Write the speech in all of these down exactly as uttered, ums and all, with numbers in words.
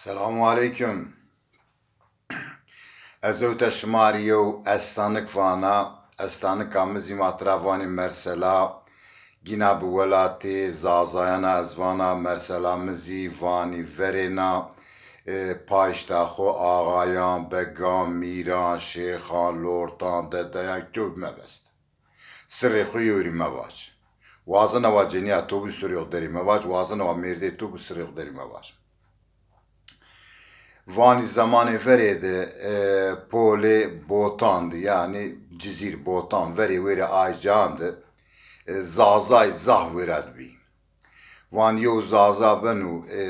Selamu aleykum. Ez ewte şima rê yew estanik vana. Estanika mi zî ma tira vanî mersela. Gîna bi welatê Zazayana ez vana mersela mi zî vanî verêna, e, payişta xwu, axayan, began, mîran, şêxan, lortan, dedeyan, kew mebest. Sirrê xwu yewrî mevac. Wazena wa cenîya to bû sirrê xwu derî mevac, wazena wa mêrdê to bû sirrê xwu derî mevac. Vanî zemanê verê de, e, polê Botan di, yanî Cizîr Botan, verê wêrê ay can di, e, Zazay zaf wêra di bî. Van yew Zaza beno, e,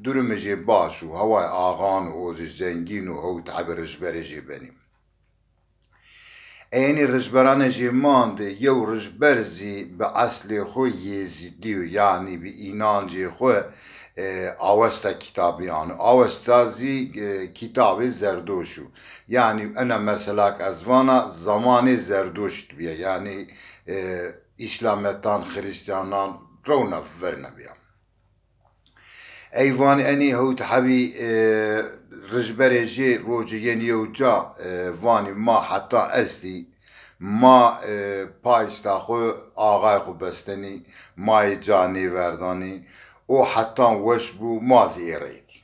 durumê jê baş û, heway axan û, o zî zengîn û, hewt hebê rijberê jê benî. Ê enî rijberanê jê mande, yew rijber zî bi eslê xwu Yêzîdî yo, yanî bi înancê xwu, e, Awesta kitabî ano. Awesta zî, e, kitabê Zerdoş o. Yanî ena meselak ez vana zemanê Zerdoş bîye. Yanî, e, Îslametan, Xirîstîyanan rewna verna bîya. Ey vanî enî hewt hebî, e, rijberê jê rojê yenî yew ca, e, vanî ma hetan estî, ma, e, payişta xwu, axayê xwu bestenî, ma yê ca nêverdanî, o hetan weş bû, ma zî ê reytî.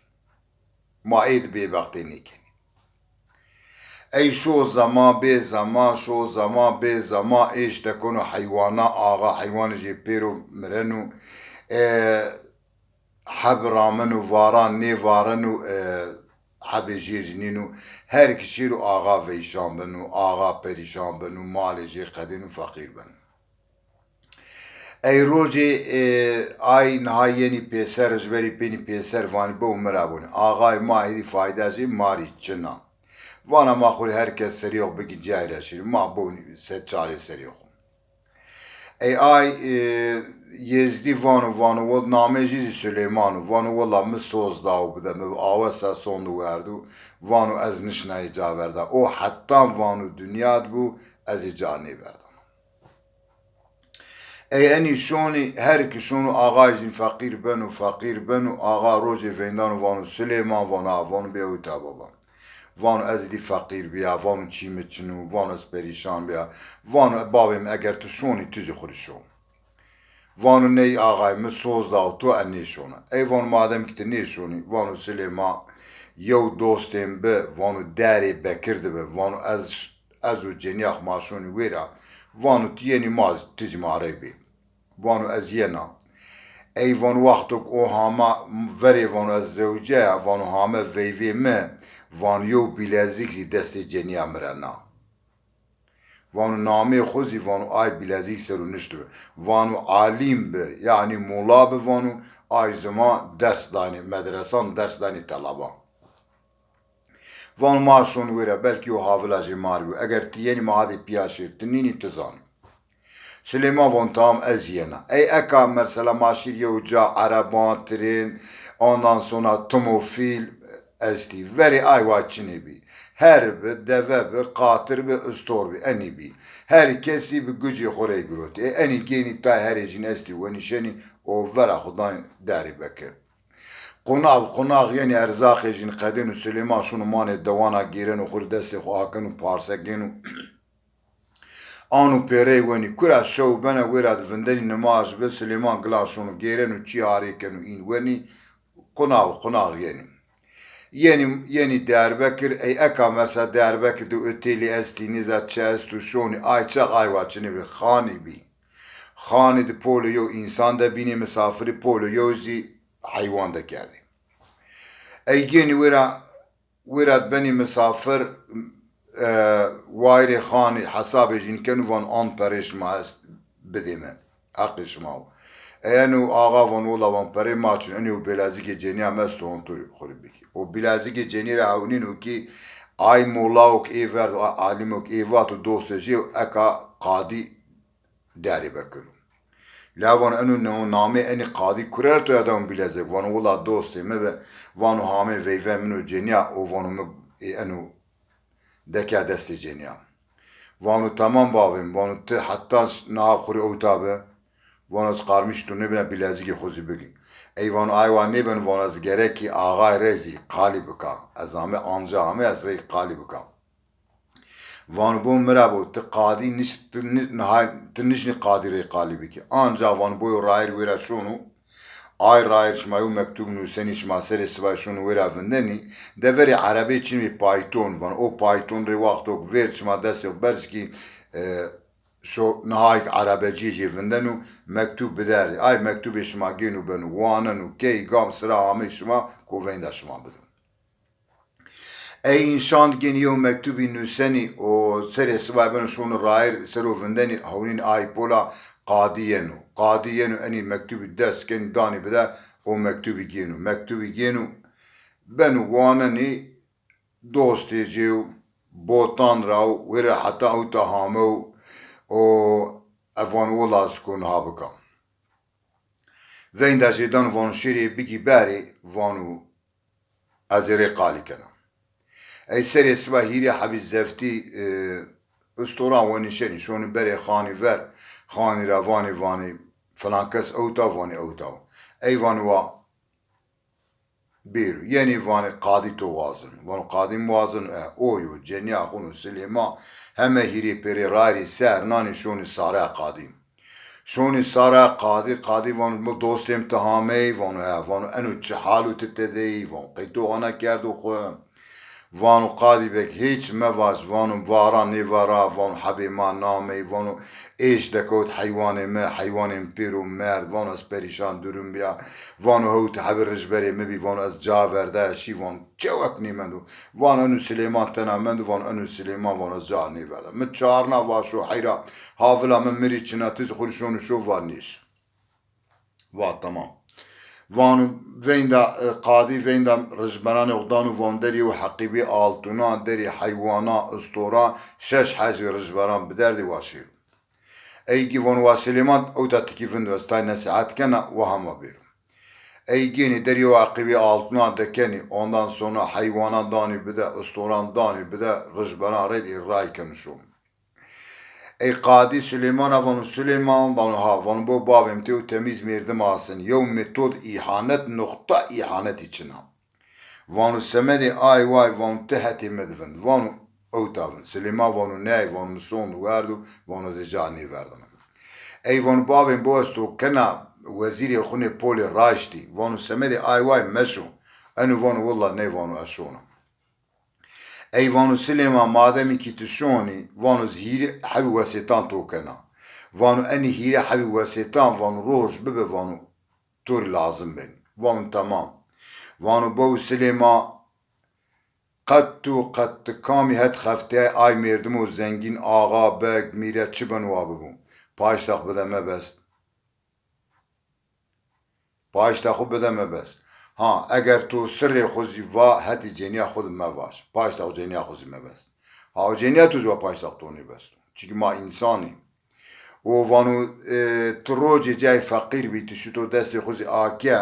Ma ê di bêbextê nêkenî. Ey şo zeman bê zeman, şo zeman bê zeman, êşte keno heywana, axa heywanê jê pêro mireno, e, heb rameno, varan nêvareno, e, hebê jê zî nîno. Her ki şêro axa veyşan beno, axa perîşan beno, malê jê qedêno, feqîr beno. Ey rojê, e, ay niha yenî pêser, rijberî pênî pêser vanî bew mi ra bonî. Axayê ma êdî fayda jê ma rî çin a. Vana ma xwu rê her kes serî xwu bigî cayê ra şirî. Ma bonî se çarê serî xwu. Ey ay, e, Yêzdî vano, vano, wol namê jî zî Suleyman o. Vano, wela mi soz dawo bide, mi bi Awesta sondo werdo. Vano, ez nişnayê ca verda. O hetan vano dinya di bû, ez ê ca nêverda. Ey enî şonî, her ki şono axayê jîn feqîr beno, feqîr beno, axa rojê veyndano vano, Suleyman vano, ha, vano bê ewta baba. Vano ez dî feqîr bîya, vano çî mi çin o, vano ez perîşan bîya. Vano babê mi eger tu şonî tu zî xwu rê şo. Vano ney axayê mi soz dawo to ez nêşona. Ey vano madem ki tu nêşonî, vano Suleyman yew dostê mi bi, vano derê Bekir di bi, vano ez ez û cenîya xwu ma şonî wêra, vano ti yenî ma, ti zî ma rey bê. Vano ez yena. Ey vano wexto ki o hama verê vano ez zewceya, vano hame veyvê mi, vano yew bîlezîk zî destê cenîya mi ra na. Vano namê xwu zî vano ay bîlezîk ser o niştibi. Vano alîm bi, yanî mola bi vano ay ziman ders danê, medresan ders danê telaban. Vano ma şon wêra, belkî o havila jê ma rê bû. Eger ti yenî ma hadê pîya şêr, ti nînî ti zanî. Suleyman vano tamam ez yena. Ey eka mersela ma şîr yew ca, ereban, trên, ondan sonra timofîl estî. Verê ay wa çinê bî. Her bi, deve bi, qatir bi, istor bi, enî bî. Her kesî bi gucê xwu rey girotî. Ê enî gênî tay herê jîn estî wenî şenî û vera xwu danî derê Bekir. Qonax bi qonax yenî erzaqê jîn qedêno, Suleyman şono manê dewana gêreno xwu rê destê xwu akeno, parse gêno. Ano pêrey wenî. Kura şew bena wêra di vindenî nimaj bi, Suleyman gilan şono gêreno, çî arê keno în wenî, qonax bi qonax yenî. Yenî, yenî Diyarbekir, ey eka mersa Diyarbekir di otêlî estî, nêza çi esto şonî, ay çax ay wa çinê bî, xanî bî. Xanî di polê yew însan de bînê misafirî, polê yew zî heywan de kerdê. Ey gênî wêra, wêra benî misafir, e, wayirê xanî hesabê jîn keno, van an perê şima est, bidê mi. Heqê şima o. Ey eno axa van, wela van perê ma çin, enê o bêlezîkê cenîya mi esto, on to xwu rê bikî. O bîlezîkê cenî ra hewnîno ki ay mola o ki ê verdo, ay alîm o ki ê vato dostê jê eka qadî Diyarbekir o. La vano eno ne-, namê enî qadî kure ra to ya dano bîlezek? Vano wela dostê mi bi, vano hamê veyve min o cenîya, o vano mi ê eno deke destê cenîya. Vano tamam bavê mi, vano ti heta niha xwu rê ewta bi, vano ez qarmîş to nêbîna bîlezîkê xwu zî bigî. Ey vano, ay wa nêbeno, vano ez gerekî axay rê zî qalî bika. Ez ame anca ame ez rê qalî bika. Vano bo mi ra bo, ti qadî niş-, ti ni-, nihay-, ti nişnî qadî rê qalî bikî. Anca vano boyo rayîr wêra şono. Ay rayîr şima yew mektub nusenî, şima serê sibay şono wêra vindenî. De verê erebê çin bî payton, vano o payton rê wexto vêrd şima destê xo berz kî, e, şo nihayk erebecî jê vindeno, mektub biderdî. Ay mektubê şima gêno beno, waneno, key gam sira amey şima, ko veynda şima bido. Ey înşan gênî yew mektubî nusenî û serê sibay beno şono rayîr, sero vindenî, hewnîn ay pola qadî yeno. Qadî yeno, enî mektubî dest kenî danî bide, o mektubî gêno. Mektubî gêno, beno wanenî, dostê cêw, botan ra û wêre heta ewta hamew û ev vano wila ez ko niha bika. Veynda jê dano vano şêrê bigî berê, vano ez ê rê qalî kena. Ey serê siba hîrê hebî zeftî, e, ustoran wenîşenî, şonî berê xanî ver, xanî ra vanê, vanê filan kes ewta, vanê ewta. Ey vanê wa bêro. Yenî vanê qadî to wazeno. Vano qadî mi wazeno, e, o yo, cenîya xo no Silêman, heme hîrê pêrê rayîrî ser nanî şonî saraya qadî. Şonî saraya qadî, qadî vano, mi dostê mi ti hameyî? Vano, he. Vano, eno çi hal o ti tede yî? Vano, qey to ana kerdo xo? Vano, qadî beg, hîç mevaj, vano, vara nêvara, vano, hebê ma nameyî, vano, êş dekewt heywanê mi, heywanê mi pêro merd, vano, ez perîşan durum bîya, vano, hewt hebê rijberê mi bî, vano, ez ca verda şî, vano, çewek nêmendo. Vano eno Silêman tena mendo, vano eno Silêman, vano ez ca nêverda. Mi çarna va şo heyra, havila mi mirî çina, ti zî xo rê şono şo va nêş. Va tamam. Vano veynda, e, qadî veynda rijberanê xo dano, vano derê yew heqîbê altuna, derê heywana, istora, şeş hezbê rijberan biderdê wa şêro. Ey gî vano wa Silêman ewta tikî vindo, ez tay nesîhet kena, wa hema bêro. Ey gênî derê yew eqîbê altuna dekenî, ondan sonra heywanan danî bide, istoran danî bide, rijberan rê dî ray keno şo. Ey qadî Silêmana vano, Silêman, vano ha, vano bo bavê mi ti yew temîz mêrdim asin, yew metod îhanet, nuqta îhanetî çin a. Vano semedê ay way, vano ti hetê mi di vind. Vano ewta vind. Silêman vano ney, vano mi sono werdo, vano ez ê ca nêverdana. Ey vano bavê mi bo ez to kena wezîrê xo nê polê raştî. Vano semedê ay way meşo. Eno vano willa ney, vano ez şona. Ey vano Silêman, mademî kî ti şonî, vano ez hîrê hebî wesêtan to kena. Vano enî hîrê hebî wesêtan, vano roj bibe, vano to rê lazim benî. Vano temam. Vano bew Silêma, qet tu, qet ti kamî het xefteyay ay mêrdimo zengîn, axa, beg, mîret çi beno wa bibo. Paşta xo bide mebest. Paşta xo bide mebest. Ha, eger to sirrê xo zî va, hetê cenîya xo de mevaj. Paşta xo cenîya xo zî mebest. Ha, o cenîya to zî wa paşta xo to nêbesto. Çimkî ma însan î. O vano, e, ti rocê cayê feqîr bî, ti şito destê xo zî ake,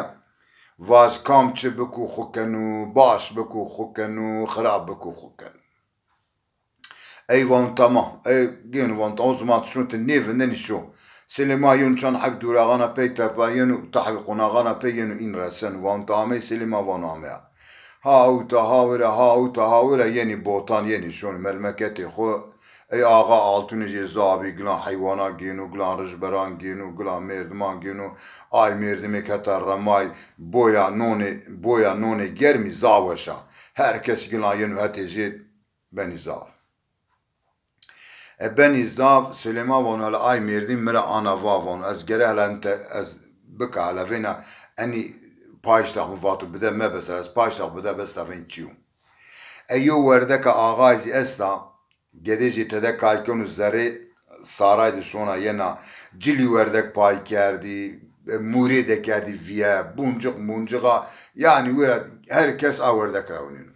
vaj kam çi biko xo keno, baş biko xo keno, xirab biko xo keno. Ey vano tamam. Ey gêno vano tamam, o ziman ti şon ti nêvindenî şo. Silêma yeno çand heb dûraxana pey tepa yeno, tahvî qonaxana pey yeno în reseno. Vano ti amey Silêma, vano ameya. Ha ewta ha wira, ha ewta ha wira yenî botan yenî şonî melmeketê xo. Ey axa altunê jê zabî, gilan heywana gêno, gilan rijberan gêno, gilan mêrdiman gêno. Ay mêrdimêk heta remay boya nonê, boya nonê germî zaf weş a. Her kes gilan yeno hetê jê benî zaf. E, benî zaf, Silêman vano hele ay mêrdîn mi ra ana va, vano ez gere hele ente, ez bika hele vêna enî paşta xo vato bide mebesta, ez paşta xo bide besta vên çîyo. E, yew werdeka axay zî esta, gedê jê tede kay keno zerê saray de şona yena, cilî werdek pay kerdî, e, mûrê dekerdî vîye, buncix muncixa, yanî wêra her kes a werdek ra winîno.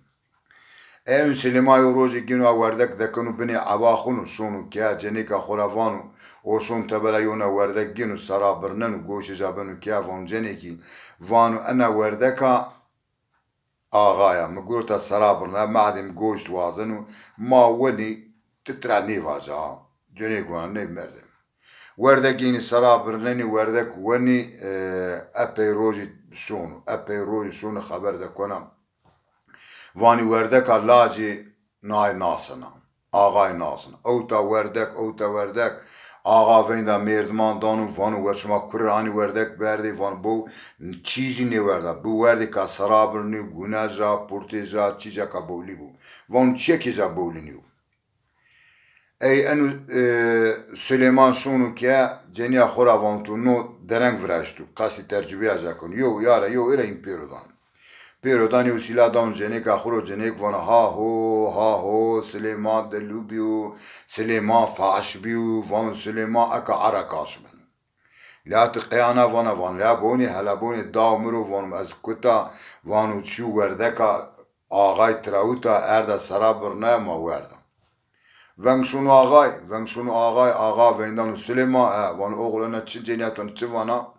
Ewin Silêma yew rojê gêno a werdek dekeno binê eba xo no, şono keya cenêka xo ra vano, o şon tebera yewna werdek gêno sera birneno, goşê ca beno keya vano cenêkî, vano ena werdeka axaya, mi gurota sera birna, mehdê mi goşt wazeno, ma wenî ti tira nêvaja ha. Cenêk vano ney merdê mi. Werdek gênî sera birnenî, werdek wenî, e, epey rojî şono. Epey rojî şono xeber dekona. Vanî werdeka lacê nay nasena. Axay nasena. Ewta werdek, ewta werdek. Axa veynda mêrdiman dano, vano we şima kure ra anî werdek berdê, vano bo çîzî nêwerda. Bi werdêka sera birnî, guneja, purtêja, çîceka bowlî bo. Vano çiyekê ca bowlî nîyo. Ey eno, e, Silêman şono ke cenîya xo ra vano to no dereng viraşto, qesdê tercubîya ca keno. Yew ya ra yew ê ra în pêro dano. Pêro dano, yew sîla dano cenêka xo ro, cenêk vano ha ho, ha ho, Silêman delû bîyo, Silêman faş bîyo, vano Silêman eka erekaş beno. La ti qey ana vana? Vano ya bonê, hela bonê, daw mi ro, vano ez kuta, vano çû werdeka axay tirawita, erda sera birnaya, ma werda. Veng şono axay, veng şono axay, axa veyndano Silêman, e, vano oxul ena çi cenîya to, çi vana?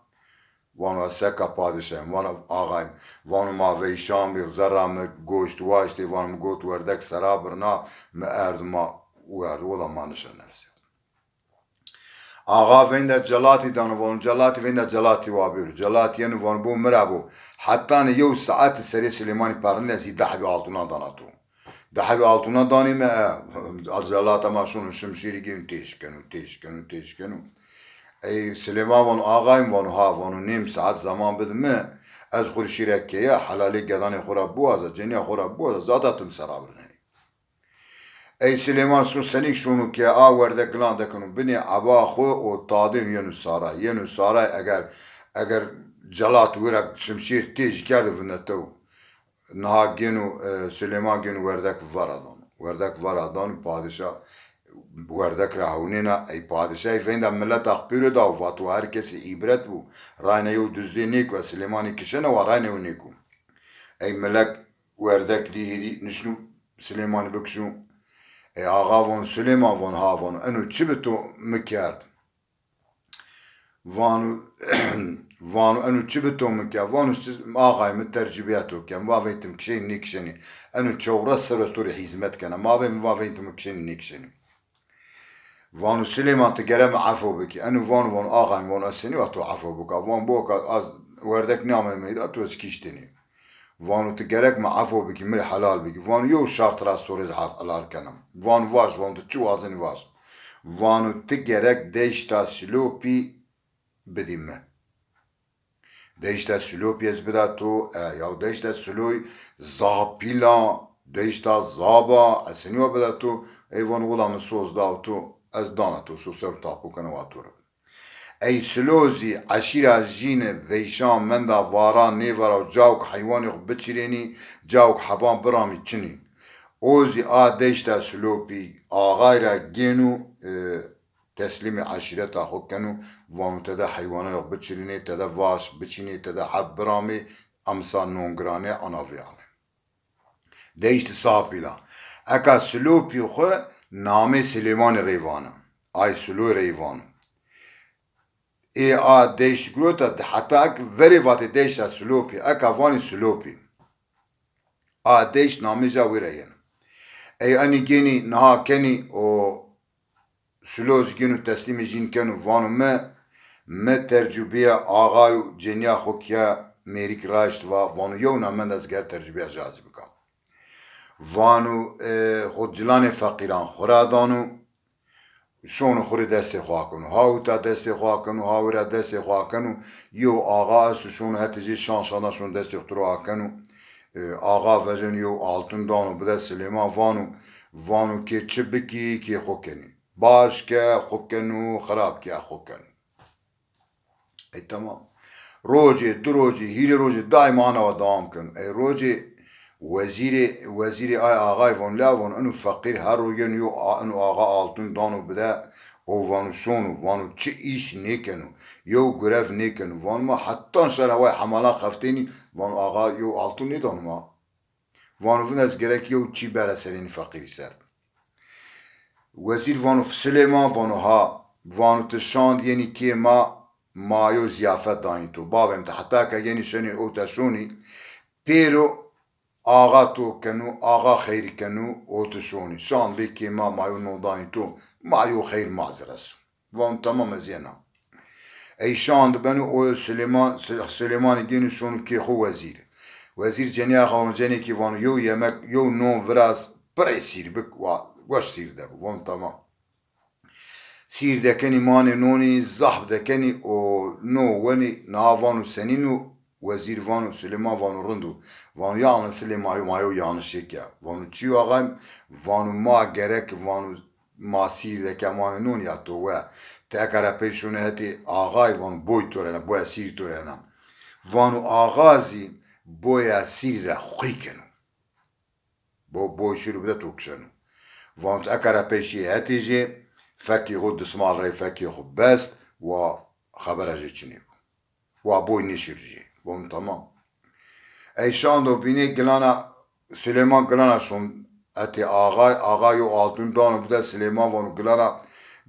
Vano ez seka padîşayîm, vano axayîm, vano ma veyşan bî, zerra mi goşt waştê, vano mi got werdek sera birna, mi erd ma werd, wila ma nişen nefsê. Axa veynda celatî dano, vano celatî, veynda celatî wa bêro. Celatî yeno vano bo mi ra bo. Hetanî yew saetî serê Silêmanî parnî, ez hî di hebî altûnan dana to. Di hebî altûnan danîme, e, celata ma şono şimşîrî gêno têş keno, têş keno, têş keno. Ey Silêman vano axayîm, vano ha, vano nêm saet zaman bidi mi, ez xo rê şîre keye, helalê gedanê xo ra biwaza, cenîya xo ra biwaza, zada tim sera birnenî. Ey Silêman şo senîk şono ke a werdek gilan dekeno binê eba xo û tadêno yeno saray. Yeno saray, eger, eger celat wira şimşêr têj kerdo vindeto. Niha gêno, e, Silêman gêno werdek vera dano. Werdek vera dano, padîşa werdek ra hewnêna. Ey padîşayî veynda mileta xo pêro da û vato her kesî îbret bo. Rayna yew duzdê nêko, Silêmanî kişena wa rayna yew nêko. Ey milek werdek dî hêdî nişno Silêmanî bikişo. Ey axa vano Silêman, vano ha, vano eno çi bi to mi kerd? Vano, vano eno çi bi to mi kerd? Vano axayê mi tercubîya to kerd. Mi va veytim kişenî nêkişenî. Eno çewres serr ez to rê hîzmet kena. Ma vey, mi va veytim kişenî nêkişenî. Vano Silêman ti gere mi efo bikî. Eno vano, vano axayê mi, vano ez senî wa to efo bika? Vano bo ka ez werdek nîyamay meyda, to ez kiştênî. Vano ti gerek mi efo bikî, mi rê helal bikî. Vano yew şart ra ez to rê helal kena. Vano vaj, vano ti çi wazenî vaj. Vano ti gerek deşta Silopî bidî mi. Deşta Silopî ez bida to, e, yaw deşta Siloy zaf pîl a, deşta zaf a, ez senî wa bida to? Ey vano wila mi soz da to, ez dana to, soz ser tapo kena wa to ra. Ey Silo zî eşîra jîni veyşan menda varan nêvera û cawk heywanê xo biçirênî, cawk heban biramî çinî. O zî a deşta Silopî axay ra gêno, e, teslîmê eşîreta xo keno, vano tede heywanê xo biçirînê, tede vaş biçînê, tede heb biramê, emsa nongirane ana vîyane. Deştê Sapîla. Eka Silopî xo namê Silêmanî rey vana. Ay Siloy rey vano. Ê a deşt girota, heta ek verê vatê deşta Silopî. Eka vanî Silopî. A deşt namê ca wêra yeno. Ey enî gênî niha kenî û Silo zî gêno teslîmê jîn keno, vano mi, mi tercubîya axay û cenîya xo ke mêrik raşt va, vano yewna menda ez ger tercubîya ca zî bika. Vano, e, xo cilanê feqîran xo ra dano, şono xo rê destê xo akeno. Ha uta destê xo akeno, ha wira destê xo akeno. Yew axa esto şono hetê jê şan şana şono destê xo tiro akeno. E, axa veceno yew altun dano bide Silêman, vano, vano kê çi bikî kê xo kenî. Baş ke xo keno, xirab ke xo keno. Ey temam. Rocê, du rocê, hîrê rocê daîma ana wa dewam keno. Ey rocê wezîrê, wezîrê ay axay vano, la vano, eno feqîr her ro yeno yew a-, eno axa altun dano bide, o vano şono, vano çi îş nêkeno, yew gurev nêkeno. Vano ma hetan şer heway hemalan xeftênî, vano axa yew altun nêdano ma. Vano vin ez gerek yew çî bere serênî feqîrî ser. Wezîr vano Silêman, vano ha. Vano ti şand yenî kê ma, ma yew zîyafet dayîn to. Bavêm ti heta ke yenî şenî ewta şonî, pêro axa to keno, axa xeyrî keno, o ti şonî. Şand bê kê ma, ma yew no dayîn to, ma yew xeyr ma zî reso. Vano temam ez yena. Ey şand beno o Silêman, Sil-, Silêmanî gêno şono kê xo wezîr. Wezîr cenîya xo vano, cenêkî vano, yew yemek, yew non viraz, pirê sîr bik, wa, weş sîr de bo. Vano tamam. Sîr dekenî manê nonî, zahf dekenî o no wenî, niha vano senîn o? Wezîr vano, Silêman vano rind o. Vano ya Silêman, ma yew yanlişêk ya. Vano çi yo axay? Vano ma gerek, vano ma sîr deke manê nonî ya to we. Ti eka ra pey şonê hetê axay, vano boy to ra ena, boya sîrî to ra ena. Vano axa zî boya sîrî ra xwî keno. Bo, boy şiro bide to kişeno. Vano ti eka ra pey şîyê hetê jê, fekê xo dismal rey fekê xo best, wa xebera jê çinê bo. Wa boy nêşiro jê. Vano tamam. Ey şando bînê gilana, Silêman gilana şon hetê axay, axa yew altun dano bide Silêman, vano gilana,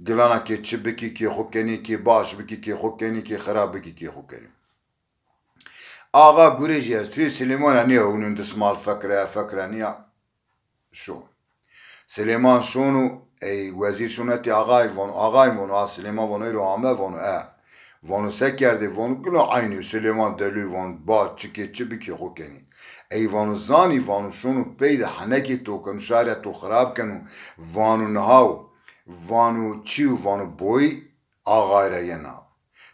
gilana kê çi bikî kê xo kenî, kê baş bikî kê xo kenî, kê xirab bikî kê xo kenî. Axa gurê jî esto, Silêman ra nîya hewnin dismal fek ra, fek ra nîya şo. Silêman şono, ey wezîr şono hetê axay, vano axay, vano a Silêman, vano êro ame, vano e. Vano se kerdê? Vano gila eynî Silêman delû, vano ba çikê çi bikê xo kenî. Ey vano zanî, vano şono pey de henekê to keno, şarê to xirab keno, vano niha o, vano çi yo, vano boy axay ra yena.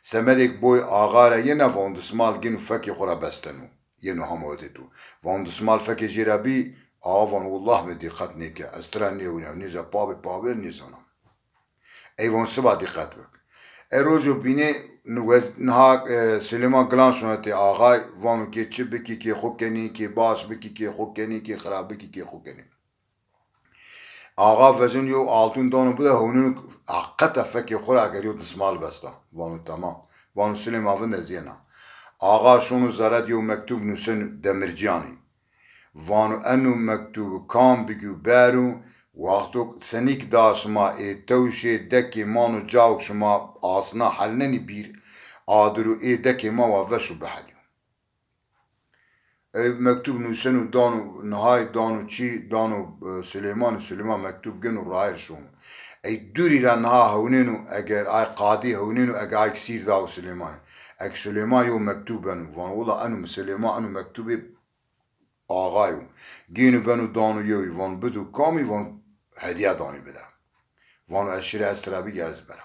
Semedêk boy axay ra yena, vano dismal gêno fekê xo ra besteno. Yeno hamo hetê to. Vano dismal fekê jê ra bî, axa vano, willah mi dîqet nêke. Ez tira nêwina, nêza pabê pabê nêzana. Ey vano siba dîqet bik. E rojo bînê ni-, wez-, niha, e, Silêman gilan şono hetê axay, vano kê çi bikî, kê xo kenî, kê baş bikî, kê xo kenî, kê xirab bikî, kê xo kenî. Axa vezeno yew altun dano bide, hewneno heqeta fekê xo ra eger yew dismal besta. Vano tamam. Vano Silêma vinde ez yena. Axa şono zere de yew mektub nuseno demircîyanî. Vano eno mektub kam bigî bero, wexto senîk da şima ê tewşê dekê mano cawk şima asna helnenî bîr, adiro ê dekê ma wa veşo bihelîyo. Ey mektub nuseno dano, nihay dano çî, dano, e, Silêmanî, Silêman mektub geno rayir şono. Ey dûrî ra niha hewnêno, eger ay qadî hewnêno, eger ay sîr dawo Silêmanî. Eg Silêman yew mektub beno, vano wila eno mi Silêman, eno mektubê axay o. Gêno beno dano yewî, vano bido kamî, vano hedîya danî bide. Vano ez şirê ez tira bigî ez bera.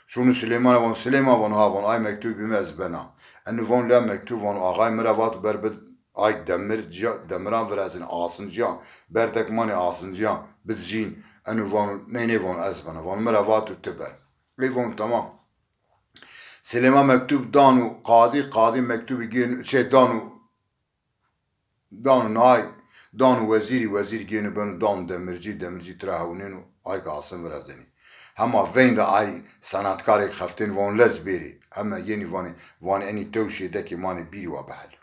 Şono Silêman ra vano, Silêman vano ha, vano ay mektubê mi ez bena. Eno vano la mektub, vano axay mi ra vato ber bid ay demir, cîya, demiran virazin, asinciyan, berdek manê asinciyan, bid jîn. Eno vano ney ney, vano ez bena. Vano mi ra vato ti ber. Ey vano tamam. Silêman mektub dano qadî, qadî mektubî gêno, şey dano Dano nay, dano wezîrî, wezîr gêno beno dano demircî, demircî tira hewnêno, ay ke asin virazenî. Hema veyn de ay sanatkarêk xeftên vano lez bêrî. Heme yenî vanê, vanê enî tewşê dekê manê bîrî wa bihelîyo.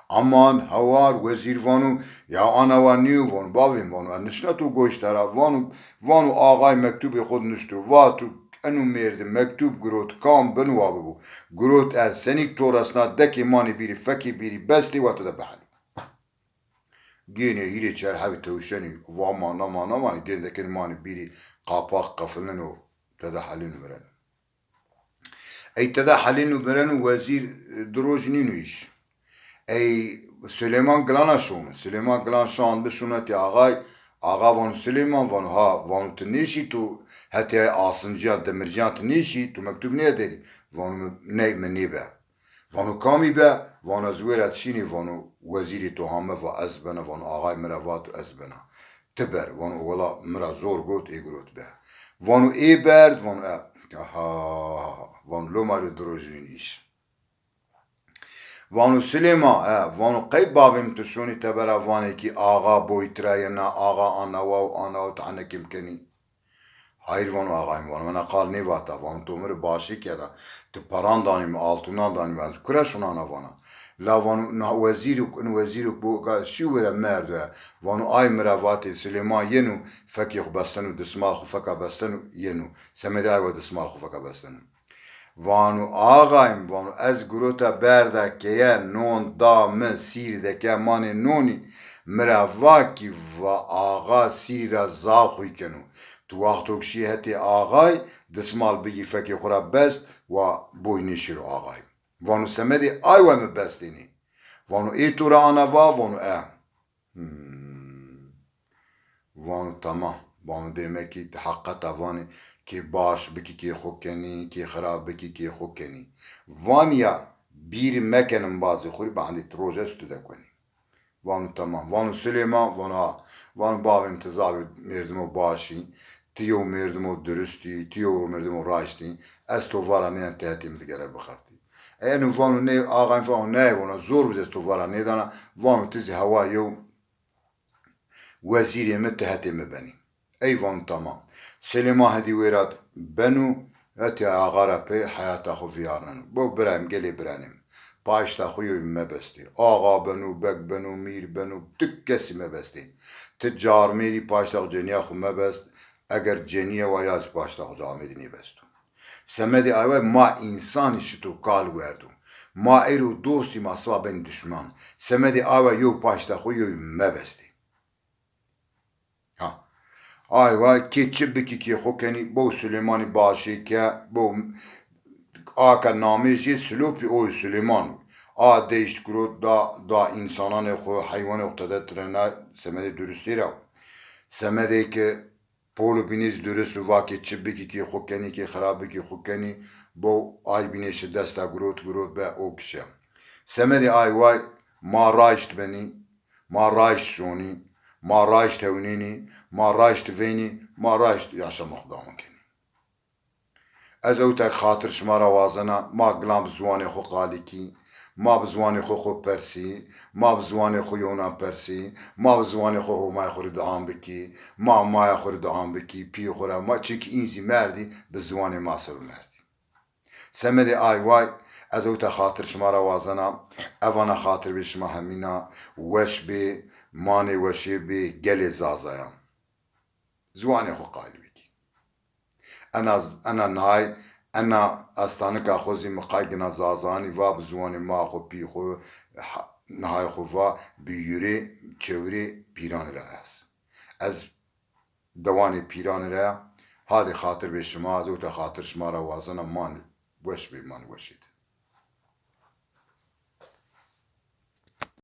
Aman, hewar, wezîr vano, ya ana wa nîyo, vano bavên, vano ez nişna to goşta ra, vano, vano axay mektubê xo nişto, vato eno mêrdi mektub girot, kam bin wa bibo. Girot er senîk to resna dekê manê bîrî, fekê bîrî bestê wa ti de bihelîyo. Gênê hîrê çer hebî tewşenî, va mana mana manî, gên dekenî manî bîrî, qapaq qefilneno, tede helîno mireno. Ey tede helîno mireno, wezîr, e, di roj nîno îş. Ey Silêman gilana şono. Silêman gilan şan bi şono hetê axay. Axa vano Silêman, vano ha, vano ti nêşî, tu hetê asinciyan, demirciyan ti nêşî, tu mektub nêderî. Vano mi, ney mi nêbe. Vano kamî be? Vano ez wêret şînî, vano wezîrê to hame va ez bena, vano axay mi ra vato ez bena. Ti ber, vano wela mi ra zor got ê girot be. Vano ê berd, vano e. Aha, vano loma rê di roj vîn îş. Vano Silêma, e, vano qey bavêm ti şonî tebera vanê kî axa boy tira yena, axa anawa û anawa ti henekê mi kenî. Hayır vano axay mi, vano mi na qal nêvata, vano to mi rê başî kerda, ti paran danî mi, altunan danî mi, ez kura şona na vana. La vano na wezîrok, in wezîrok bo ga şî were merdo ya. Vano ay mi ra vatê Silêman yeno, fekê xo besteno, dismal xo feka besteno, yeno. Semedê ay wa dismal xo feka besteno. Vano axay mi, vano ez girota berda keye, non da mi, sîr deke manê nonî, mi ra va kî va axa sîrî ra zaf xwî keno. Tu wexto ke şî hetê axay, dismal bigî fekê xwu ra best, wa boy nêşêro axay. Vano semedê ay wa mi bestênê. Vano ê to ra ana va, vano e. Hmm. Vano tamam. Vano demek ki ti heqeta vanê, kê baş bikî kê xwu kenî, kê xirab bikî kê xwu kenî. Van ya bîrî meken imbazê xwu rê, ba endê ti roj est tu de kenî. Vano tamam. Vano Silêman, vano ha. Vano bavê mi ti zavê mêrdimo baş î, ti yew mêrdimo durust î, ti yew mêrdimo raşt î, ez to va ra nêyena ti hetê mi digere bixeftî. Eno vano nê, axayîn vano ney, vano zor biz ez to va ra nêdana, vano ti zî hewa yew wezîrê mi ti hetê mi benî. Ey vano tamam. Silêman hedî wêra beno, hetê axa ra pey heyata xwu vîyarneno. Bo birayê mi, gelê biranê mi. Paşta xwu yoy mebestê. Axa beno, beg beno, mîr beno, tu kesî mebestê. Ti carmêrî paşta xwu cenîya xwu mebest, eger cenîye wa ya zî paşta xwu carmêrî nêbesto. Semedê awe ma însanî şito kal werdo. Ma êro dostî ma siba benî duşman. Semedê awe yew paşta xwu yoy mebestê. Ha. Ay wa kê çi bikî kê xwu kenî, bo Silêmanî başê ke, bo a ke namê jê Silopî oy Silêman. A deyşt girot da, da însananê xwu, heywanê xwu tede tirena semedê durustî ra. Semedê ke pol û bînê zî durust bi, va kê çi bikî kê xwu kenî, kê xirab bikî xwu kenî, bo ay bînê şi desta girot, girot be o kişe. Semedê ay way ma raşt benî, ma raşt şonî, ma raşt hewnênî, ma raşt veynî, ma raşt yaşama xwu dewam kenî. Ez ewtek xatir şima ra wazena, ma gilan bi ziwanê xwu qalikî, ma bi ziwanê xwu xwu persî, ma bi ziwanê xwu yewnan persî, ma bi ziwanê xwu Homayê xwu rê duan bikî, ma maya xwu rê duan bikî, pîyê xwu ra, ma çinkî în zî merdî, bi ziwanê ma ser o merdî. Semedê ay way, ez ewta xatir şima ra wazena, evana xatir bê şima hemîna, weş bê, manê weşê bê, gelê Zazayan. Ziwanê xwu qalî bikî. Ena, ena nay, ena estanika xwu zî mi qay gina Zazanî va, bi ziwanê ma xwu, pî xwu, ha-, nihay xwu va, bi yurê, çewrê pîranî ra ez. Ez dewanê pîranî ra ya, hadê xatir bê şima, ez ewta xatir şima ra wazena, man weş bê, man weşê de.